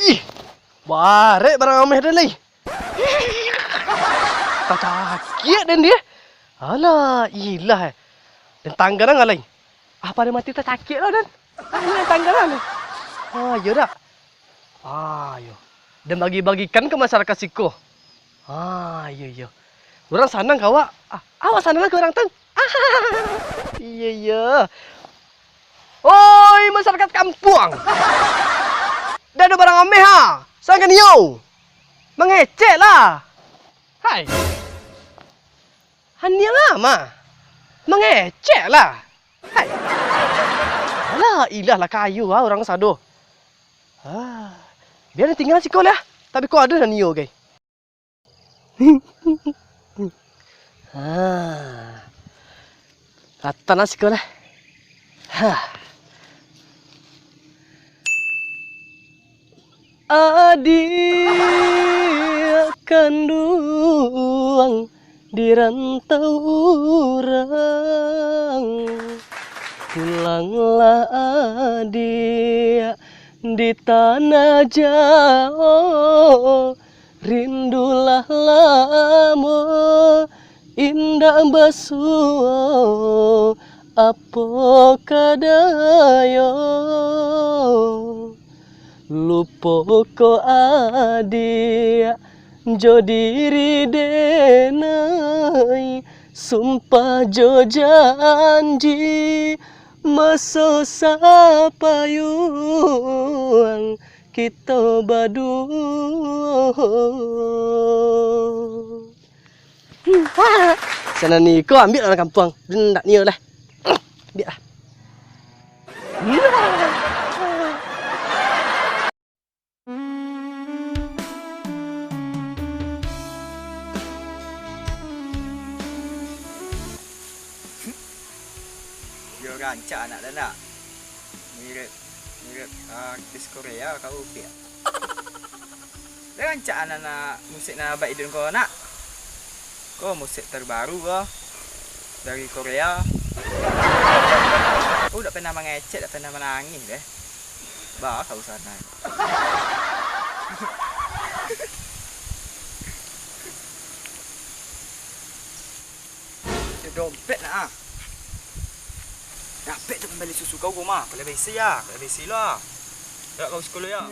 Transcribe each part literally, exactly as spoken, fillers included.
Ih, barek barang ameh den lai. Tacakiak den dih. Alah, ilah, eh. Den tanggan ang lai. Apa den mati tacakiak lah den. Ah, ini den tanggan ang. Ah, iyo dak? Ah, iyo. Den bagi-bagikan ka masyarakat siko. Ah, iyo, iyo. Urang sanang ka awak. Ah, awak sanang lah ka urang tu. Iyo, iyo. Oi, masyarakat kampuang. Dah ado barang ameh ha. Sangan iyo. Mangecek lah. Hai. Haniang ama. Mangecek lah. Hai. Alah, ilah lah kayo ha urang sado. Ah, bia den tingga siko lah. Tapi ko ado nan iyo, gai. Ha. Katan lah siko lah. Ha. Adiak kanduang di rantau urang, pulanglah adiak di tanah Jawa. Rindulah lamo indak basuo, apo ka dayo. Lupo ko adiak jo diri denai, sumpah jo janji, maso sapayuang kito baduo. Sanang niko, ambiak lah kampuang. Den ndak nio lah. Ambiak lah. Yo, rancak anak den nak. Mirip, mirip artis Korea kau, Piak. Lai rancak anak-anak musik nan baiduan ko, nak. Ko musik terbaru ko, dari Korea. Ko dak pernah mangecek, dak pernah manangih deh. Bah, kau sana. Yo, dompet nak ah. Dapek tu pambali susu kau, Goma. Kau lah baisi ya, kau lah baisi lah. Dak kau sekolah ya.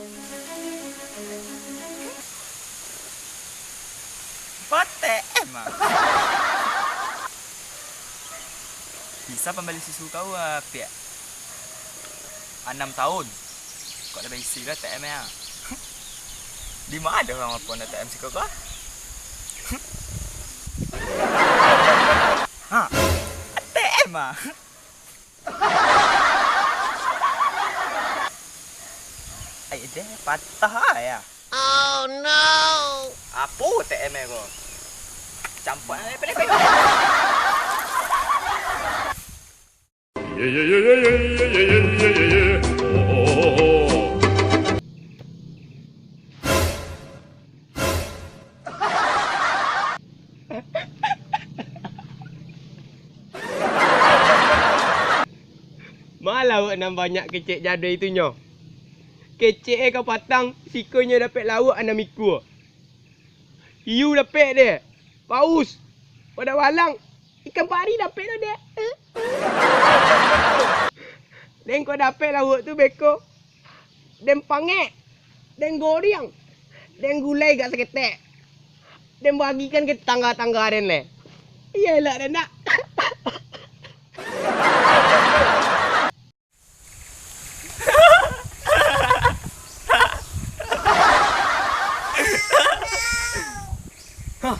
Patek, eh, mah. Bisa pambali susu kau, ah, Piak. Anam tahun. Kok lah baisi lah A T M-nyo? Di ma ado urang mapo A T M siko ko? Ha, A T M ah. Ai deh, patah ah ya. Oh no. Apo A T M ko? Campak ai, pendek. Ma lauak nan banyak kecek jadai tu nyo? Kecek e ka patang, sikonyo dapek lauak anam ikua. Hiu dapek deh, paus, padak balang, ikan pari dapek lo deh. Den ko dapek lauak tu beko, den pangek, den goriang, den gulai agak saketek, den bagikan ka tatangga-tatangga den lai. Iyo elok den nak. Hah?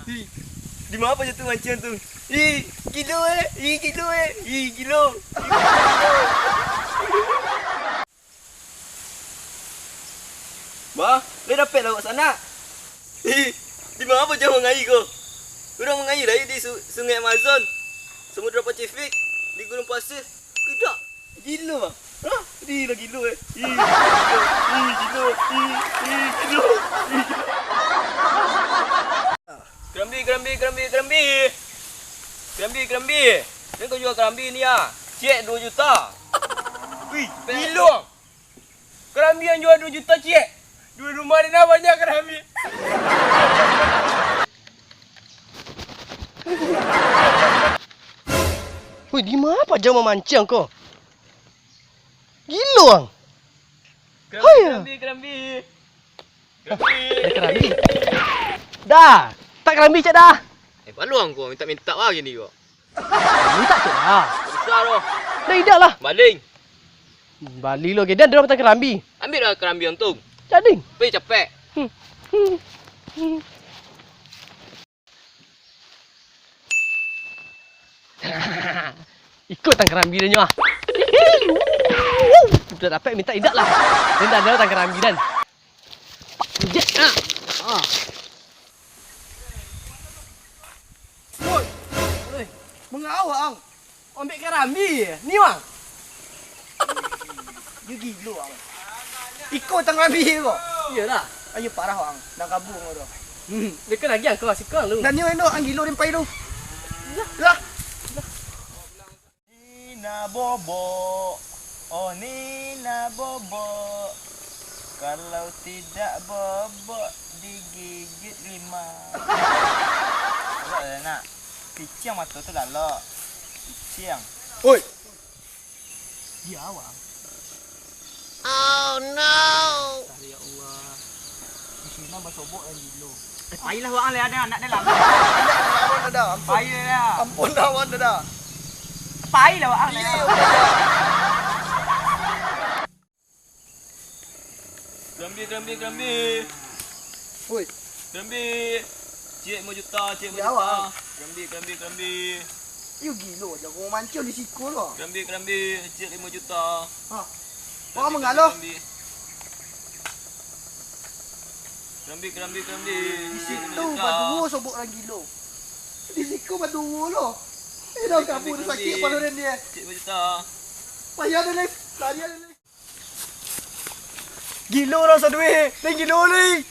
Ih, di ma apo jatuah mancing tu? Ih, gilo eh, ih, gilo eh, ih, gilo. Bah, lai dapek lauak sanak? Ih, di ma apo jauah mangai ko? Urang mangai lai di su-, Sungai Amazon, Samudra Pasifik, di Gurun Pasir. Kito gilo, Bah. Hah? Ih, lah gilo eh. Ih, gilo. Ih, gilo. Ih, ih, gilo. Ih, gilo. Kerambi, kerambi, kerambi, kerambi. Kerambi, kerambi. Ni kau jua kerambi ni ah. Ciek, duo juta. Wih, gilo. Karambia nan jua duo juta, ciek. Duo rumah di nan banyak karambia. Wih, di ma paja mamanciang ko? Gilo ang. Hai. Karambia, karambia. Karambia. Ada karambia? Dah. Tak karambia, cak dah. Eh, paluang ko mintak-mintak lagi ni ko. Mintak cak dah. Bisa lo. Dah, indak lah. Baling. Bali lo, gedan dalam batang karambia. Ambil lah karambia untung. Jadi. Pergi capek. Hmm. Hmm. Hmm. Ikut tang karambia nyo ah. Udah dapek mintak indak lah. Dia dah ada tang karambia dan. Pak, jet, ah. Ah. Woi. Woi. Mangawak ang. Ambek karambia ni, Wang. Yo gilo, Wang. Iko tang karambia ko. Iyolah. Ayo parah, Wang. Dah gabung ko. Hmm, dia kan lagi angkau sikang tu. Dan nyo endo ang gilo rimpai tu. Lah. Lah. Nina Bobo. Oh, Nina Bobo. Kalau tidak bobok, digigit lima. Lalok dah nak. Piciang mato tu lalok. Piciang. Oi. Dia awak. Oh no. Tah, ya Allah. Di sini basobok lagi dulu. Eh, pailah wak ang, leh, ada anak dia lah. Ampun, ampun, Dada. Ampun. Pailah. Ampun, ampun, Dada. Pailah wak ang, leh. Iya, iya, iya. Karambia, karambia, karambia. Woi. Karambia. Ciek limo juta, ciek limo juta. Karambia, karambia, karambia. Yo gilo, jago mancung di siko lo. Karambia, karambia, ciek limo juta. Ha. Wah, mangalo. Karambia, karambia, karambia. Di situ baduo sobok urang gilo. Di siko baduo lo. Eh, dah kabur sakik palo den dia. Ciek limo juta. Payah deh, Lev. Lari deh, Lev. Gilo urang saduik, lain gilo lai.